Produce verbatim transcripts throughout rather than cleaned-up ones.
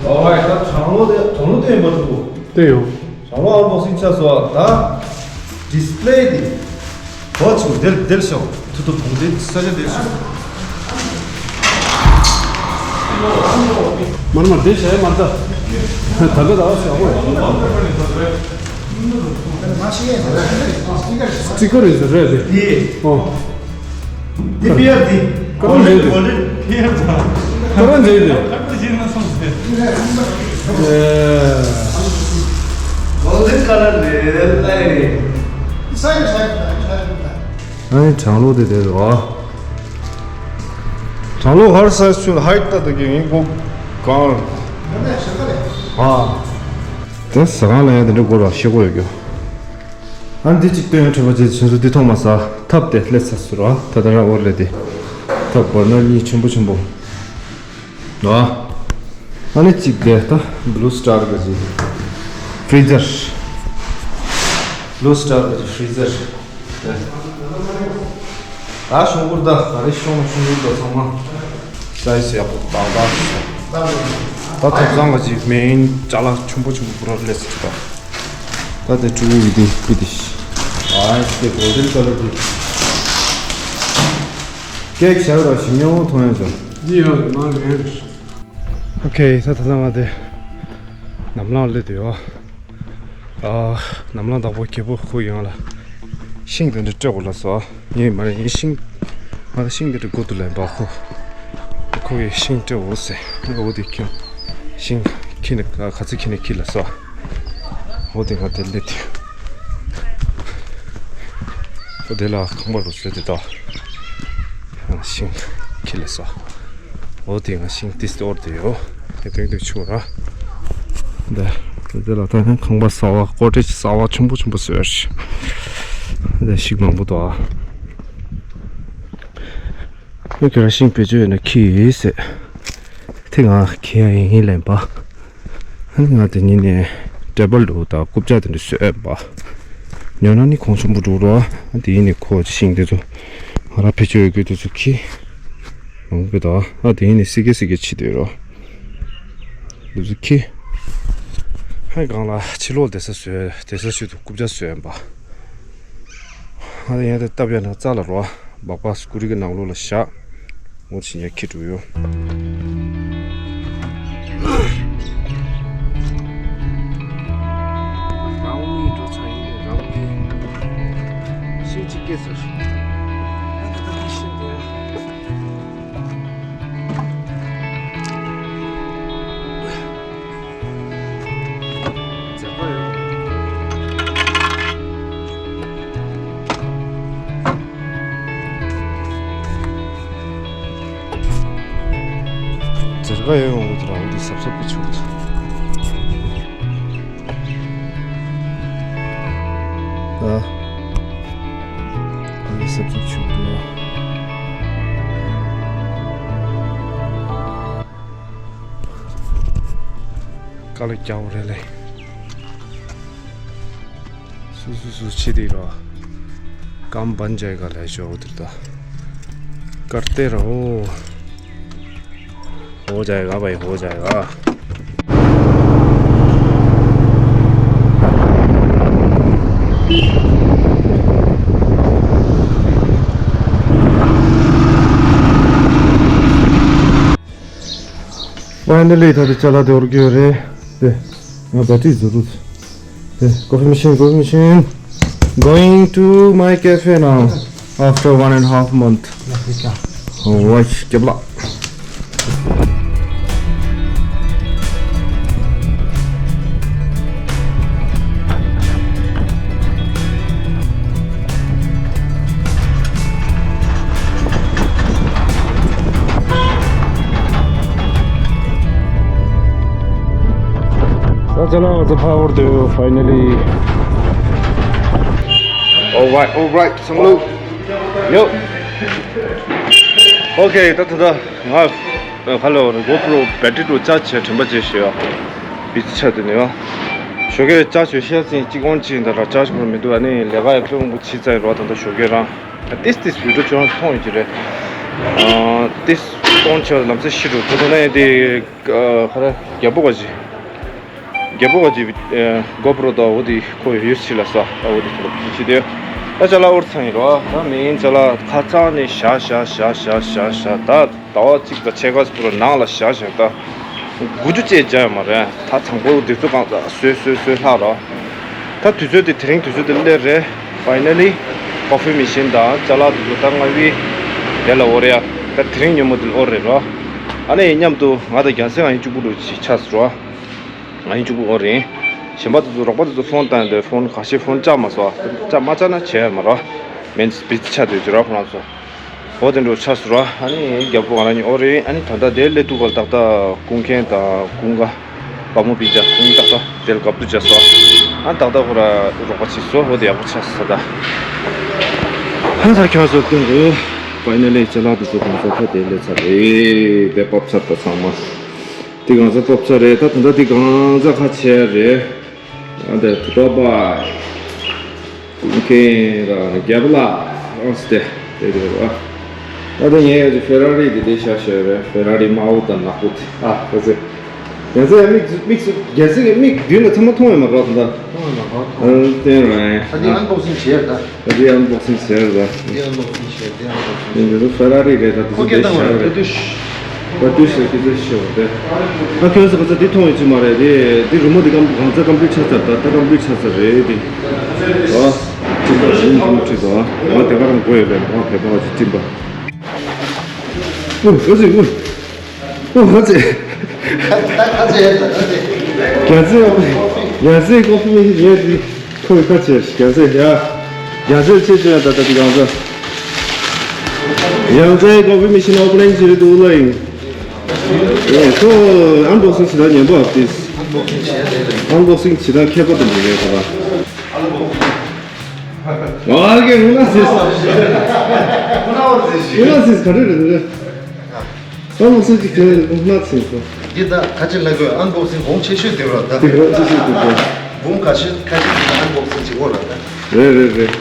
ཨོ་ཡ། ད་གྲང་ལོ་དེ་གྲང་ལོ་དེ་ཡིན་པ་འདུག་དེ་ཡོང་། གྲང་ལོ་ཨན་བོག་སིང་ཆགས་སོང་ད། ཌིས་པ་ལེ་དེ། བོ་ཆུ་དེར་དེར་ཤོག་ཐུ་ཐུ་བོང་དེ་ས་ཆ་དེར་ཤོག་མར་མར་དེ་བྱས་མར་ད། ད་ལྟ་ད་བ་ཞོག་གོ། སི་ཀར་རེད་ཟེར་རེད་དེ། ཨོ། འདི་པི་ཡར་འདི། ཀ་རོན་རེད་འདི། གོལ་ཌེན་པི་ཡར་འདི། ཀ་རོན་རེད་འདི། ཀ་རོན་རེད་ན་སོང་ཟེར། གོལ་ཌེན་ཀ་ལར་རེད་ལ་རེད། ཨ་ནི་གྲང་ལོ་དེ་དེ་རེད་བ། གྲང་ལོ་ཧར་ས་ཆུ་ཧའི་ཏ་དེ་གི་ངའི་གོ་གང་། ཨ། དེ་ཟ་ཁང་ལ་ཡང་དེ་འདྲ་དགོས་ར་ཤེས་གོ་ཡོད་རྒྱུ། ཨ་ནི་འདི་གཅིག་སྟོན་ཡང་དྲན་པ་བྱེད་ཚུན་ཚོད་འདི་ཐོག་མ་ཟ། ཐབ་དེ་སླེབས་ཚར་སོང་ར། ད་ལྟ་རང་འོར་ལས་དེ། ཐབ་བར་ན་གཉིས་ཆེན་པོ་ཆེན་པོ། ར། ཨ་ནི་གཅིག་དེ་ད་བླུ་སི་ཊར་གི་ཅིག་ཕི་རི་ཛར། བླུ་སི་ཊར་གི་ཅིག་ཕི་རི་ཛར། དེ། ད་ཤོང་བུར་ད་ག་རེ་ཤོང་ཤོང་བུར་ད་ཚང་མ། སའི་ཛི་ཡག་པོ་ཏག་ཏག་ཞིག་ད་ཐབ་ཚང་གི་ཅིག་མེན་ཅ་ལག་ཆེན་པོ་ཆེན་པོ་པུ་ར་ལས་ཅིག་ད། ད་དེ་ཕྲུ་གུ་ཡི་དེ་ཀི་དེ་ཤི། ཨ་ཡིས་དེ་གོལ་ཌེན་ཀ་ལར་དེ། ཀེག་བྱ་བ་ར་ཞིམ་ཉམས་མཐོང་ཡ་བྱུང་། འདི་ཡོད་མ་རེད། ཨོ་ཁེ། ད་ད་ལྟ་ང་དེ་ནམ་ལངས་སླེབས་དུས་ཡོད། ཨ། ནམ་ལངས་བདག་པོ་རྒད་པོ་ཁོ་ཡང་ལ་ཤིང་དེ་འདྲ་སྤྲད་དགོས་ལ་སོ། ཡིན་མ་རེད་ཡིན་ཤིང་། ང་ལ་ཤིང་དེ་འདྲ་དགོས་འདུག་ལབ་པ་ཁོ། ཁོ་ཡི་ཤིང་སྤྲད་འོ་ཟེར། ངས་འོ་དེ་ཁྱོད་ཤིང་ཁྱི་ནས་ག་ཚོད་ཁྱི་ནས་ཁྱི་ལ་སོ། འོ་དེ་ང་དེ་སླེབས་དུས། འོ་དེ་ལ་ཁང་པ་རུ་བཟོས་དེ་དོ། ཤིང་ཁྱི་ལ་སོ། འོ་དེ་ང་ཤིང་ཏིས་ཏི་ཨོར་དེ་ཡོད། དེ་དོན་དུ་ཆུ་ར། འདི། དེ་ལ་ད་ནི་ཁང་པ་གསར་བ་ཀོ་ཊེཇ་གསར་བ་ཆེན་པོ་ཆེན་པོ་བཟོས་ཤག་འདི་ཤིང་མང་པོ་འདུག་ཨ། ཁྱོད་རང་ཤིང་བེད་སྤྱོད་ཡོད་ན་ཁྱི་ཟེར། དེ་ང་ཁྱི་ཡིན་ལན་པ། ང་དེ་ཉིན་ནས་ཊེ་བལ་འདུག་ད་རྐུབ་ཀྱག་དེ་འདྲ་བཟོས་པ། ཉོ་ན་ནི་གོང་ཆེན་པོ་འགྲོ་རོགས། དེ་ཡིན་ནི་ཁོ་ཤིང་དེ་ཚོ་ང་རང་བེད་སྤྱོད་ཡོད་དགོས་དེ་ཚོ་ཁྱི། མང་པོ་འདུག་ཨ་དེ་ཡིན་ནི་སི་ཀེ་སི་ཀེ་ཕྱི་དོད་རོ། འདི་ཚོ་ཁྱི། ཧའི་སྒང་ལ་ཕྱི་ལོགས་བསྡད་ས་བཟོས་བསྡད་ས་ཞིག་ཏུ་རྐུབ་ཀྱག་བཟོས་ཡིན་པ། ང་ཡང་དེ་སྟབས་ཡག་ན་རྩ་ལ་རོ། སྦག་སྦག་སྐུ་རི་གི་ནང་ལོགས་ལ་བཞག་འོ་ཕྱི་ཉལ་ཁྱི་འགྲོ་ཡོད། རང་མི་འགྲོ་ཚར་ཡིན་རང་མི་ཤིང་གཅིག་སྐྱེས་ཚར། ཤིང་དེ། ཛེར་ག་ཡོད་ཡོང་གི་འདུག་ར། འོ་འདི་སབ་སབ་ཀྱི་ཆུ་འདུག་ཨ། འདི་སབ་སབ་ཆུ་འདུག་དཀའ་ལས་རྒྱག་པ་རེད་ལེ། སུ་སུ་སུ་ཆི་དེ་རོ། ཀམ་བན་ཇའི་ག་ལས་ཤོག་དེར་ད། ཀར་ཏེ་རོ། ཧོ་ཇའི་ག་བའི་ཧོ་ཇའི་ག། ཕའི་ནལ་ལི་ད་དེ་ཅ་ལག་དེ་འོར་གྱི་ཡོད་རེད། དེ་ང་བེ་ཊི་རི་བཟོ་རུ། དེ་coffee machine, coffee machine. Going to my cafe now after one and a half month. Alright, རྒྱབ་ལ། Hello, the power to finally. All right, all right, some low. Yo. Okay, ད་ད་ད་ང་ཧ་ལོ་GoPro battery དུ་charge བྱས་དྲན་པ་བྱས་ཤོག་ཡ། བི་ཆ་དུ་ནས་ཡ། ཞོགས་ཀས་charge བྱས་ཤེས་ཚིག་གཅིག་ཀོང་ཅིག་འདི་ལ་charge བོར་མི་འདུག་ཨ་ནི་ལས་ཀ་ཡག་པོ་མང་པོ་བྱས་ཙང་རོ། ད་ད་ཞོགས་ཀས་རང་ཏིས་ཏིས་བི་ཌིའོ་ཅོ་མཐོང་ཡོད་ཀྱི་རེད། ཨ་ཏིས་ཀོང་ཆེ་ལམ་སེ་ཤི་རུ་ཐུག་ཐུག་ན་ཡ་དེ་ཁ་ར་རྒྱལ་པོ་ག་ཅི། རྒྱལ་པོ་བ་ཅིག་GoPro དང་འོ་དེ་ཁོ་ཡོད་ཕྱི་ལ་ས་ད་འོ་དེ་ཁྱེད་ལ་ཕྱི་ཕྱི་དེ་ད་ཅ་ལག་འོར་ཚང་ཡིན་རོ། ད་མིན་ཅ་ལག་ཁ་ཚང་ནས་བཞག་བཞག་བཞག་བཞག་བཞག་བཞག་ད་ཟླ་བ་གཅིག་དང་ཕྱེད་ཀ་ཙམ་རོ་ནང་ལ་བཞག་བཞག་ད་དགུ་བཅུ་བཅས་བྱ་ཡོད་མ་རེད། ད་དང་པོ་དུས་ཚོད་གང་ཙམ་བཟོས་བཟོས་བཟོས་ལྷག་རོ། ད་དུས་ཚོད་དེ་དེ་རིང་དུས་ཚོད་དེ་སླེབས་རེད། Finally coffee machine དང་ཅ་ལག་དུས་ཚོད་ད་ལྔ་བི་དེ་ལ་འོར་ཡ། ད་དེ་རིང་ཉིན་མོ་དེ་ལ་འོར་རེད་རོ། ཨ་ནི་མཉམ་དུ་ང་དང་རྒྱལ་སྲས་ང་ཡིན་གཅིག་པུ་རུ་ཅིག་ཆགས་སོང་རོ། ང་ཡིན་གཅིག་པུ་འོ་རེད། གཞན་པ་དེ་ཚོ་རོགས་པ་དེ་ཚོ་ཕོན་བཏང་དེ་ཕོན་ཁ་ཤས་ཕོན་བཅག་མ་སོང་། བཅག་མ་བཅག་ན་བྱས་མ་རོ། མིན་བི་ཆ་དེ་ཅི་རོ་ཁོ་རང་ཚོ། འོ་དེ་འགྲོ་ཆ་སུ་རོ། ཨ་ནི་རྒྱལ་པོ་ང་རང་གཉིས་འོ་རེད། ཨ་ནི་ད་ལྟ་དེ་སླེབས་དུས་ག་ལ་ཏག་ཏག་ཀུན་མཁྱེན་དང་ཀུན་དགའ་དཔའ་མོ་སྤུན་ཀྱག་ཀུན་ཏག་ཏག་དེ་ལ་གབ་ཏུ་བྱས་སོ། ཨ་ཏག་ཏག་ཁོ་ར་རོགས་པ་བྱས་སོ། འོ་དེ་ཡག་པོ་ཆགས་སོ་ད། ཧ་ད་ཁྱོད་ཚོ་སྟོན་དགོས། Finally ཅ་ལག་དེ་ཚོ་གང་ཚ་ཁ་དེ་སླེབས་ཚར་རེད། དེ་པབ་ཚར་ད་ཚང་མ། དེ་གང་ཟག་པོབ་ཚ་རེད། ད་ད་ལྟ་དེ་གང་ཟག་ཁ་ཆེ་རེད། ཨ་འདི་ཏོ་པ་ཀུན་མཁྱེན་ར་རྒྱབ་ལ་ཨང་སྟེ་དེ་རེད་བ། ད་ལྟ་ངས་ཡོད་ཀྱི་ཧྥེ་ར་རི་དེ་དེ་ཤ་ཤ་རེད། ཧྥེ་ར་རི་དམར་པོ་དང་ནག་པོ་དེ། ཨ་ཁ་ཚེ་རྒྱ་ཚེ་མིག་མིག་སུ་རྒྱ་ཚེ་གི་མིག་མདུན་ལ་ཚང་མ་མཐོང་ཡོད་མ་རོགས་ད། མཐོང་ཡོད་མ་རོགས། ཨ་བསྟན་རེད། ད་དེ་ཨན་བོག་སིང་བྱས་ད། ད་དེ་ཨན་བོག་སིང་བྱས་རེད་ད། དེ་ཨན་བོག་སིང་བྱས་དེ་ཨན་བོག་སིང་། འདི་ཚོ་ཧྥེ་ར་རི་རེད། ད་དེ་ཚོ་ཁོ་སྐད་བཏང་བ་རེད། དེ་དུས་ད་དུས་ཟེར་སྐད་ཆ་ཤོད་དེ། ཨ་ཁྱོད་ཚོ་ག་ཚོད་འདི་མཐོང་ཡོད་ཀྱི་མ་རེད། དེ་འདི་རི་མོ་འདི་ཀམ་གང་ཚ་ཀམ་པི་ལིཊ་ཆགས་ཚར། ད་ད་ཀམ་པི་ལིཊ་ཆགས་ཚར་རེད་དེ། ཨ་སྤྲིན་པ་རིང་རིང་ཁྲིད་དོ། ང་དེ་ག་རང་དགོས་ཡོད་རེད། ང་བེ་པ་ཅི་སྤྲིན་པ། ཨུ་ཨུ་ཟི་ཨུ། ཨོ་ཁ་ཚེ། ད་ཁ་ཚེ་ཡར་ད་ཁ་ཚེ། རྒྱ་ཚེ་རྒྱ་ཚེ་ཀོ་ཕི་མེ་ཤིན་ཡོད་དེ། ཁོའི་ཁ་ཚེ་རྒྱ་ཚེ་ཡ། རྒྱ་ཚེ་ཆེ་ཆེ་ད་ད་དེ་གང་ཚ། རྒྱ་ཚེ་ཀོ་ཕི་མེ་ཤིན་ཨོ་པ་ནིང་བྱེད་དུ་ལ་ཡིན། ཨེ་ཁོ་ཨན་བོག་སིང་བྱེད་ད་ཉན་པ་ཨ་ཏིས། ཨན་བོག་སིང་བྱེད་ད་མཁས་པ་དང་འདྲ་རེད་ད། ཨ་གེ་ངུ་ན་སིས། ངུ་ན་སིས་ག་རེ་རེད་རེད། ཨན་བོག་སིང་ཅིག་བྱས་ནས་ལུང་སྣ་ཚིག་སོ། འདི་ད་ཁ་ཆེ་ལ་གོ་ཨན་བོག་སིང་གོང་ཆེ་ཤོས་དེ་ར་ད། དེ་ར་ཆེ་ཤོས་དེ་ར། འབུམ་ཁ་ཤས་ཁ་ཤས་ཀྱི་ཨན་བོག་སིང་བྱེད་གོ་ར་ད། རེད་རེད་རེད།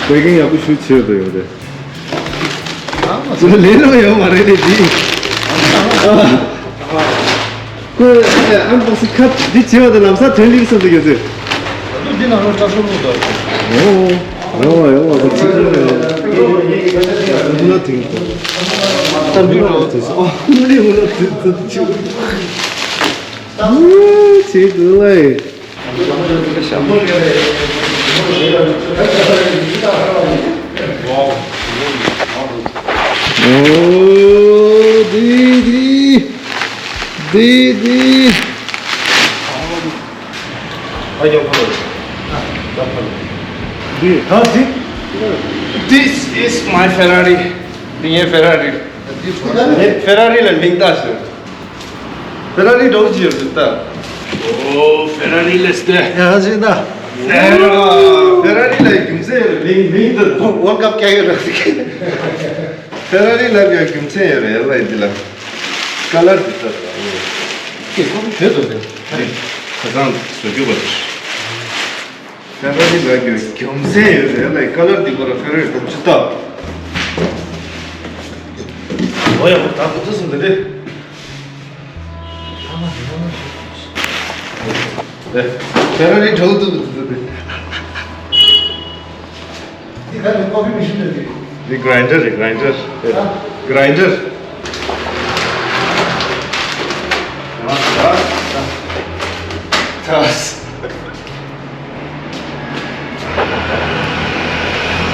དཔེ་རྒན་ཡག་པོ་ཞུ་བྱེད་དུ་ཡོད་རེད། ཨ་མ་ཚོ་ལས་རོགས་ཡོད་མ་རེད་དེ་འདི། ཁོས་ཨན་བོག་སིང་ཁ་འདི་བྱེད་པ་དང་ལམ་སང་དོན་ལིག་སོང་དུ་ཡོད་ཟེར། ད་དུང་འདི་ནང་ལོགས་སྐྲ་ཤོར་ལོག་འདུག་ཨོ། ཡོང་བ་ཡོང་བ་ཁོ་ཚིག་ཁོ་ཡོང་བ། ཁོ་ན་དེང་གོ། ད་འདི་ལོག་དེ་སོ། ཨོ་ཁོ་ནི་ཁོ་ན་དེ་ཚོ་ཆུ། ཨུ་ཚེ་དུ་ལའི། ཨོ་དི་དི་དི་དི། ཨ་ཡོ་ཁོ་ལོ། ཨ་ཡོ་ཁོ་ལོ། འདི་ད་འདི། This is my Ferrari. འདི་ངའི་ཧྥེ་ར་རི། ངས་ཧྥེ་ར་རི་ལ་མིང་བཏགས་ཟེར། ཧྥེ་ར་རི་འགྲོ་གི་ཡོད་ཟེར་ད། ཨོ་ཧྥེ་ར་རི་ལེས་ཏེ། ཡ་ཟེར་ད། ཧྥེ་ར་རི་ལ་རྒྱུ་མཚན་ཡོད་རེད། མིང་མིང་དུ་ཝོལ་ཀབ་སྐྱག་ཡོད་རེད་ཟེར། ཧྥེ་ར་རི་ལ་ཡ་རྒྱུ་མཚན་ཡོད་རེད་ལ་འདི་ལ། ཀ་ལར་འདི་ལྟར་རེད། ཀེ་ཁོ་བོད་དུ་རེད། ཁ་སང་བཟོ་རྒྱུ་བ་དེ། ཧྥེ་ར་རི་ལ་རྒྱུ་རྒྱུ་མཚན་ཡོད་རེད་ལ་ཀ་ལར་འདི་གོ་ར་ཧྥེ་ར་རི་འགྲོ་ཅི་ལྟ། ཨོ་ཡ་ད་ཁོ་ཚོ་སུ་འདི་རེད། ཧྥེ་ར་རི་འགྲོ་འདུག་འདི་ཚོ་དེ། འདི་ག་རེ་ཀོ་ཕི་མེ་ཤིན་རེད་འདི། འདི་གྷ་རའིན་ཌར་རེད། གྷ་རའིན་ཌར། ཨ། གྷ་རའིན་ཌར།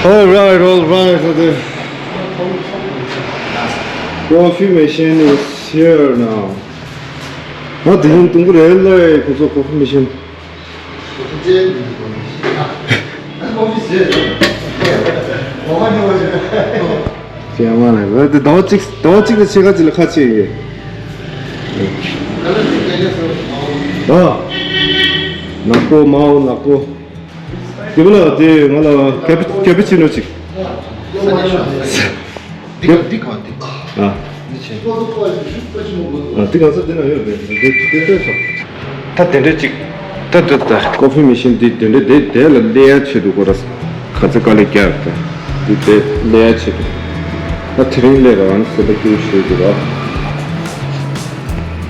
All right, all right. So the coffee machine is here now. ང་དེ་ཡིན་དུང་གི་རེད་ལ་ཁོ་ཚོ་ཀོ་ཕི་མེ་ཤིན། ཅེས་མ་ལ་ཟླ་བ་གཅིག་ཟླ་བ་གཅིག་ལ་ཕྱེད་ཀ་ཅིག་ལ་ཁ་ཕྱེ་ཡོད། ཨ། ནག་པོ་མའོ་ནག་པོ། དེ་བ་ལ་དེ་ང་ལ་ཀེ་པི་ཀེ་པི་ཅི་ནོ་ཅིག་འདི་ག་འདི་ག་འདི། ཨ། འདི་ཆེ། ཨ་འདི་ག་ས་འདི་ན་ཡོད་རེད། འདི་འདི་འདྲ་ཞིག་ད་དེ་འདྲ་ཅིག་ད་ད་ད་ཀོ་ཕི་མེ་ཤིན་འདི་དེ་འདྲ་དེ་དེ་ལ་སླེབས་ཡ་ཆེད་དུ་གོ་ར། ག་ཚོད་དཀའ་ལས་རྒྱག་ད། འདི་དེ་སླེབས་ཡ་ཆེད་དུ། ད་དེ་རིང་སླེབས་ར་ཨ་ནི་སེམས་པ་སྐྱིད་པོ་ཞིག་འདུག་ར།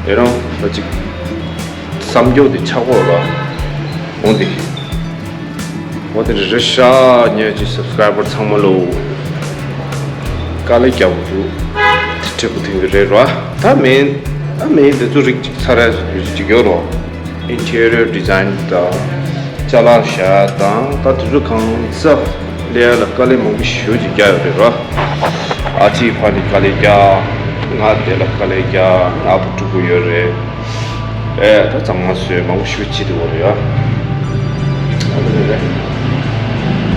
ཡེ་རང་ད་ཅིག་བསམ་རྒྱུ་དེ་ཆགས་གོ་ར། འོང་དེ། འོ་དེ་རེད་ཤག་ངེད་ཀྱི་སབ་སི་ཀ་རའི་བར་ཚང་མ་ལོ། དཀའ་ལས་རྒྱག་དགོས་འདུག་དེ་འཕྲལ་བུ་དེ་རེད་ར། ད་མིན། ད་མིན་དེ་ཚོ་རིགས་གཅིག་ཚར་ཡ་ཅིག་ཡོད་རོ། ཨིན་ཊི་རི་ཡར་ཌི་ཛའིན་དང་། ཅ་ལག་བཞག་དང་ད་དེ་ཚོ་གང་ས་ལས་ལ་དཀའ་ལས་མང་པོ་ཞེ་པོ་ཅིག་རྒྱག་ཡོད་རེད་ར། ཨ་ཅེ་ཕ་ནི་དཀའ་ལས་རྒྱག་ང་དེ་ལ་དཀའ་ལས་རྒྱག་ང་བུ་ཕྲུ་གུ་ཡོད་རེད། ཨེ་ད་གཙང་མ་བཟོས་མང་པོ་ཞེ་པོ་བྱེད་དུ་འོ་རེད་ཡ། ཨ་ནི་རེད།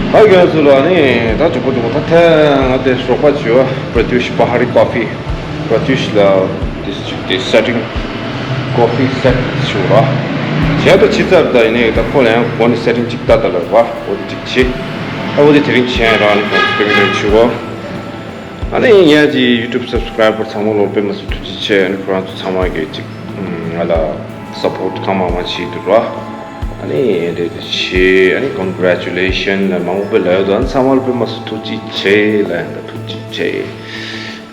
ད་ཁྱོད་ཚོ་ལ་ནི་ད་ཅོག་པོ་ཅོག་པོ་ད་ཐེ་ང་དེ་རོགས་པ་བྱོས་པ་པྲ་ཏུ་ཤི་པ་ཧ་རི་ཀོ་ཕི། པྲ་ཏུ་ཤི་ལ་དེ་དེ་སེ་ཊིང་ཀོ་ཕི་སེ་ཊི་ཞུ་ར། བྱས་ད་ཕྱི་ཚར་ད་ཡིན་ནའི་ད་ཁོ་ལ་ཡང་གོ་ནི་སེ་ཊིང་གཅིག་ལྟ་ད་ལ་ར་འོ་དེ་གཅིག་བྱེད། ཨ་འོ་དེ་དེ་རིང་བྱས་ར་ནི་ཁོང་ཚོ་པེ་མེན་ཊི་བྱུ་བ། ཨ་ནི་ངས་ཀྱི་ཡུ་ཊུབ་སབ་སི་ཀ་རའི་བར་ཚང་མ་ལོ་དཔེ་མ་སྲིད་ཐུགས་རྗེ་ཆེ། ཨ་ནི་ཁོ་རང་ཚོ་ཚང་མ་གིས་ཅིག་ང་ལ་སབ་པོར་ཊི་གང་མང་མང་བྱེད་འདུག་ར། ཨ་ནི་དེ་དེ་ཆེ་ཨ་ནི་ཀོན་གྷི་རེ་ཅུ་ལེ་ཤན་ལ་མང་པོ་ལབ་ཡོད་དོ། ཨ་ནི་ཚང་མ་ལ་དཔེ་མ་སྲིད་ཐུགས་རྗེ་ཆེ་ལ་ཡང་ད་ཐུགས་རྗེ་ཆེ།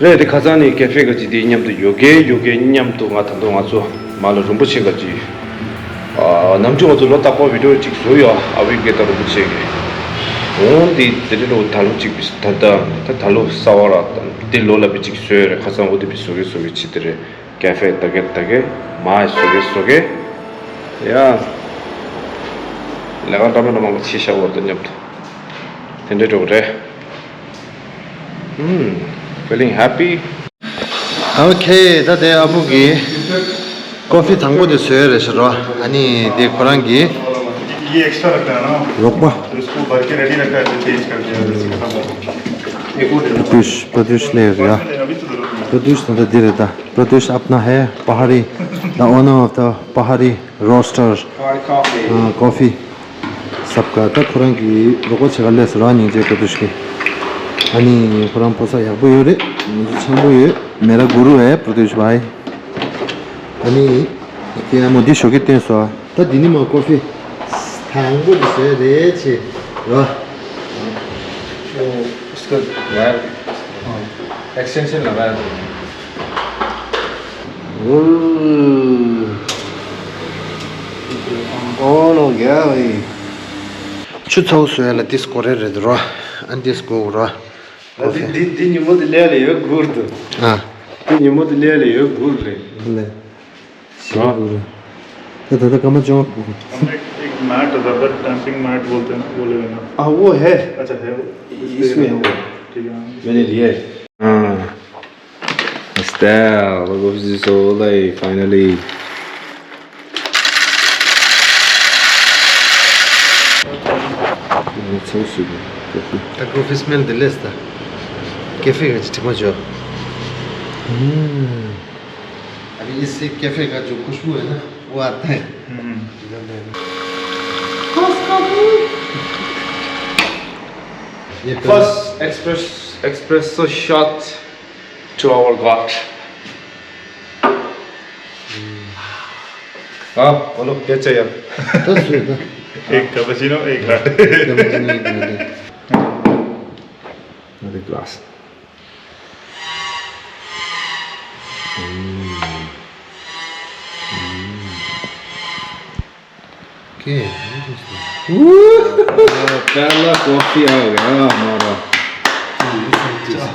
རེད་དེ་ཁ་སང་ནས་ཀེ་ཧྥེ་ག་ཅིག་དེ་མཉམ་དུ་ཡོ་གེ་ཡོ་གེ་མཉམ་དུ་ང་ད་དུང་ང་ཚོ་མ་ལ་རིན་པོ་ཆེ་ག་ཅིག་ཨ་ནམ་རྒྱུན་ང་ཚོ་ལོ་རྟག་པར་བི་ཌི་ཡོ་གཅིག་བཟོ་ཡོད། ཨ་བི་གེ་ད་རིན་པོ་ཆེ་གི་འོང་དེ་དེ་རེད་ལོ། ད་ལོ་གཅིག་བི་ད་ད་ད་ད་ལོ་གསར་བ་ར་དེ་ལོ་ལ་བི་གཅིག་བཟོས་རེད། ཁ་སང་འོ་དེ་བི་བཟོ་གི་བཟོ་གི་ཆེ་དེ་རེད། ཀེ་ཧྥེ་ད་གེ་ད་གེ་མ་བཟོ་གི་བཟོ་གི་ཡ། ལས་ཀ་འདྲ་མི་འདྲ་མང་པོ་བྱེད་བཞག་བར་དུ་མཉམ་དུ་དེ་འདྲའི་འགྲོ་གི་རེད། ཧུམ། Feeling happy. Okay, ད་དེ་ཨ་བུ་གིས་ཀོ་ཕི་དང་པོ་དེ་བཟོས་རེད་ཟེར་རོ། ཨ་ནི་དེ་ཁོ་རང་གིས་ये एक्स्ट्रा रखा है ना। རོགས་པ། तो इसको भर के रेडी रखा है, तो चेंज कर दिया, जैसे खत्म हो। एक और दे दो। प्रत्युष, प्रत्युष ले गया। अभी तो जरूरत नहीं। प्रत्युष ད་ལྟ་འདི་རེད་ད། प्रत्युष अपना है पहाड़ी, the owner of the पहाड़ी रोस्टर। पहाड़ी कॉफी। हाँ, कॉफी। सबका ད་ཁོ་རང་གི་རོགས་པ་བྱེད་ག་སླེབས་སོང་ར། སྙིང་རྗེ་པོ་དུ་ཞིག་ཨ་ནི་ཁོ་རང་ཕོ་གསར་ཡག་པོ་ཡོད་རེད། ང་ཚོ་འཆམ་པོ་ཡོད། मेरा गुरु है प्रत्युष भाई། ཨ་ནི་ཀྱེ་མོ་འདི་ཞོགས་ཀས་བསྟན་སོང་། ད་འདི་ནི་མ་ཀོ་ཕི་དང་པོ་འདི་བཟོས་རེད་ཆེ་ར། उसका वायर एक्सटेंशन लगाया था। ཨོ་ནོ་ག་ཆུ་ཚ་བོ་བཟོ་ཡ་ལ་ཏིས་གོ་རེ་རེད་རོ། ཨན་ཏིས་གོ་རོ། འདི་འདི་འདི་ཉིན་མོ་དེ་ལས་ལས་ཡོད་གུར་དུ། ཨ། འདི་ཉིན་མོ་དེ་ལས་ལས་ཡོད་གུར་རེད། ལས། ད་ད་ད་སྐར་མ་བཅོ། हमने एक मैट रबर डंपिंग मैट बोलते हैं ना, वो ले लेना। हाँ, वो है। अच्छा, है वो। इसमें है वो। ठीक है। मैंने लिया है। हाँ। Estelle, look who's this old lady, finally. ཚོགས་སུ་ཀོ་ཕི། ད་ཀོ་ཕི་སི་མེལ་དེ་ལས་ད། ཀེ་ཧྥེ་ག་ཅི་དྲི་མ་བྱོས། अभी इससे कैफे का जो खुशबू है ना, वो आता है। हम्म। ये पहले First express, espresso shot to our God. हाँ, बोलो, क्या चाहिए? दस रुपये का। एक cappuccino, एक latte। Cappuccino, एक latte। अरे ग्लास। ཀེ། पहला कॉफी आ गया हमारा।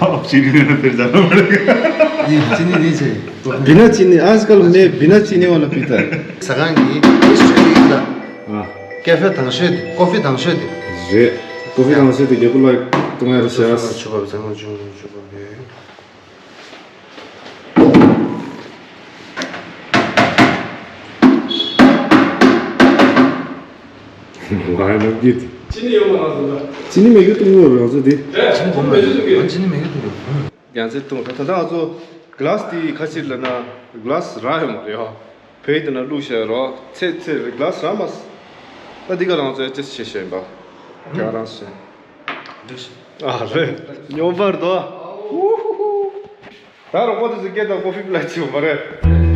आप चीनी लेने फिर जाना पड़ेगा। नहीं, चीनी नहीं चाहिए। बिना चीनी, आजकल मैं बिना चीनी वाला पीता है। ས་གང་གི་ཧི་སི་ཊོ་རི་ཡིན་ད། ཨ། ཀེ་ཧྥེ་དང་ཤོས་དེ། ཀོ་ཕི་དང་ཤོས་དེ། རེད། ཀོ་ཕི་དང་ཤོས་དེ་རྒྱལ་པོ་ལ་གཏོང་ཡ་རེད་ཤག་ཆུ་བབ་ཚང་མ་ཆུ་བབ་ཆུ་བབ་ཡོད། ལ་ཡ་ནག་གི་དེ། ཅི་ནི་ཡོད་མ་ང་ཚོ་ལ། ཅི་ནི་མེད་གི་གཏོང་གི་རེད་ང་ཚོ་དེ། ཨེ་ཅི་ནི་གོ་མ་རེད། ཅི་ནི་མེད་གི་གཏོང་གི་རེད། ཡང་ཚེ་གཏོང་ད་ད་ལྟ་ང་ཚོ། ག་ལཱ་སི་དེ་ཁ་ཕྱིར་ལབ་ན་ག་ལཱ་སི་རག་ཡོད་མ་རེད་ཡ། བོད་དེ་ན་བླུགས་བཞག་རོགས་ཚེ་ཚེ་ག་ལཱ་སི་རག་མ་སོང་། ད་འདི་ག་རང་ཚོས་ཅི་བྱེད་བཤད་ཡིན་པ། ཁྱེད་རང་བཤད། ཨ་ལེ། སྨྱོན་པར་དོ། ད་རོགས་པ་དེ་ཚོ་སྐད་དང་ཀོ་ཕི་པི་ལ་ཅི་ཡོད་མ་རེད།